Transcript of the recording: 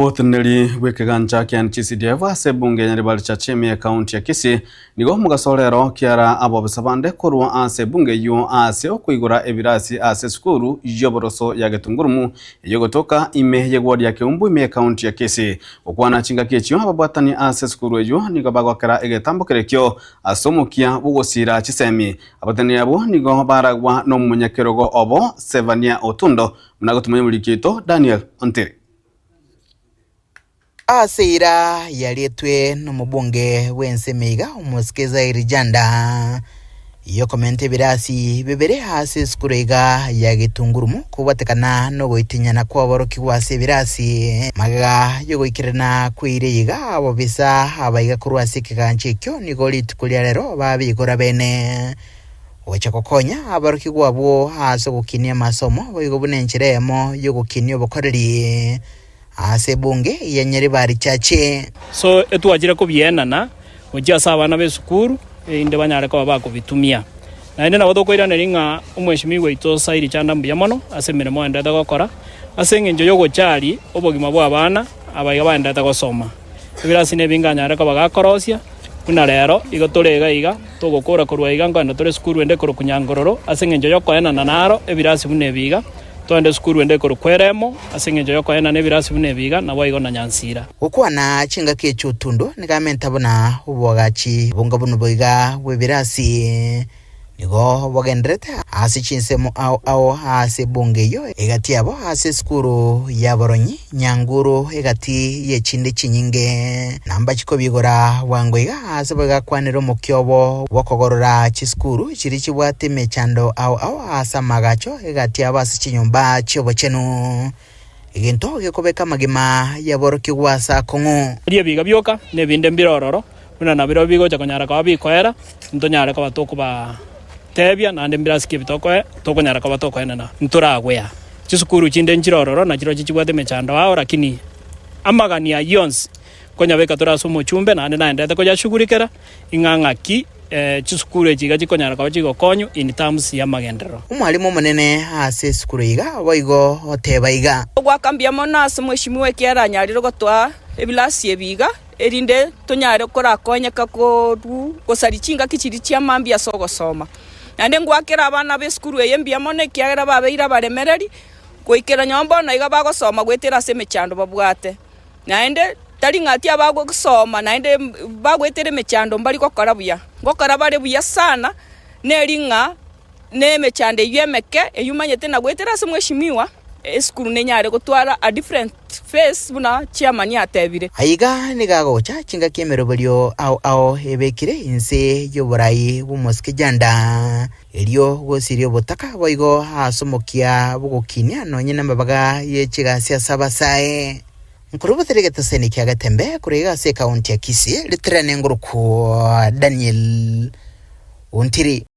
Oboteneneri bw'ekegancha kia NGCDF ase ebunge ya Nyaribari Church ime y'Ekaunti ya Kisii nigo omogaso rero kiara abobisa bande korwa ase ebunge eyio ase okoigora ebirasi ase esukuru y'oboroso ya Getungurumu eyio egotoka ime y'eward ya Keumbu ime y'Ekaunti ya Kisii. Gokwana chingaki echio ababwatani ase esukuru eyio nigo bagokera egetambo kerekio ase omokia bw'ogosiira chisemi. Abateneneri abwo nigo baragwa nomonyakerogo obo Sevania Otundo buna gotumanya omoriki oito Daniel Ontiri. Ase eira yarietwe nomobunge bw'ense emeiga omosike Zairi Janda yokomenta ebirasi bibere ase esukuru iga ya Getungurumu kobwatekana nogoitinyana kw'aborokigwa ase ebirasi magega yogoikerana kw'eira eye iga abobisa abaiga korwa ase ekegancha ekio nigo rituko ria rero babeigora bene Gocha gokonya aborokigwa abwo ase ogokinia amasomo boigo buna enchera eyemo y'ogokinia obokoreri ase ebunge ya Nyaribari Church. So etwachire kobienana gochia ase abana b'esukuru, erinde banyare koba bakobitumia. Naende nabo tokoiraneria ng'a omweshimiwa oito Sairi Chanda mbuya mono ase emeremo aenderete gokora, ase engencho y'ogochari obogima bw'abana aba iga baenderete gosoma. Ebirasi nebinge anyare koba gakorosia, buna rero igo tore iga iga, togokora korwa iga nkoenda tore esukuru ende ekorokwa Nyankororo, ase engencho y'okoenana naro ebirasi buna ebi iga, toende esukuru ende ekorokwa Eremo, ase engencho y'okoenana ebirasi buna ebi iga, naboigo na Nyansira. Gokwana chingaki ech'otundo nigo amenta buna oboagachi bonga buna boiga bw'ebirasi. Nigo bogendererete ase chinsemo ao ao ase ebunge eyio, egati yabo ase esukuru y'aboronyi Nyanguru egati y'echinde chinyinge. Na mbachi kobigora bwango iga ase bagakwanera omokia obo bw'okogorora chisukuru chiria chibwate emechando ao ao ase amaagacho egati yabo ase chinyomba chi'obochenu. Egento gekobeka amagima y'aborokigwa ase akong'u. Erio ebiga bioka, na ebinde mbire ororo, buna nabirobio bigocha konyara koba bikoera, ntonyare koba tokobateebia, naende mbire ase ki ebi tokoe tokonyara koba tokoenena, ntoragwea. Chisukuru chinde nchire ororo, na chirochio chibwate emechando ao, lakini amagani ayio onsi nkonyabeka tore ase omochumbe, naende naenderete koyashugurikera, ing'a ng'aki chisukuru echi iga chikonyara koba chigokonywa in terms y'amagenderero. Omwalimu omonene ase esukuru iga boigo oteba iga. Ogoaka mbuya mono ase mweshimiwa ekiagera anyarire gotoa ebilasi ebi iga, erinde tonyare korakonyeka korwa gosaria chingaki chiria chia mambia ase ogosoma. Naende ngoakera abana b'esukuru eye mbuya mono ekiagera babeire abaremereri, goikera nyomba bono iga bagosoma goetera ase emechando babwate. Naende tari ng'a tiabagosoma naende bagoetera emechando mbari gokora buya, ngokora bare buya sana, neri ng'a nemechando eyio emeke eyio omanyete na goetera ase mweshimiwa, esukuru nenyare gotwara a different face buna chairman atebire. Aiga nigo agocha chingaki emeroberio ao ao ebekire inse y'oborai bw'omosike Janda, erio gosiria obotaka boigo ase omokia bw'ogokinia nonye namabaga ye chigasi ase abasae. Nkorubotere egetoseni kia Getembe korwa iga ase ekaunti ya Kisii, ritirane ngorokwo Daniel Ontiri.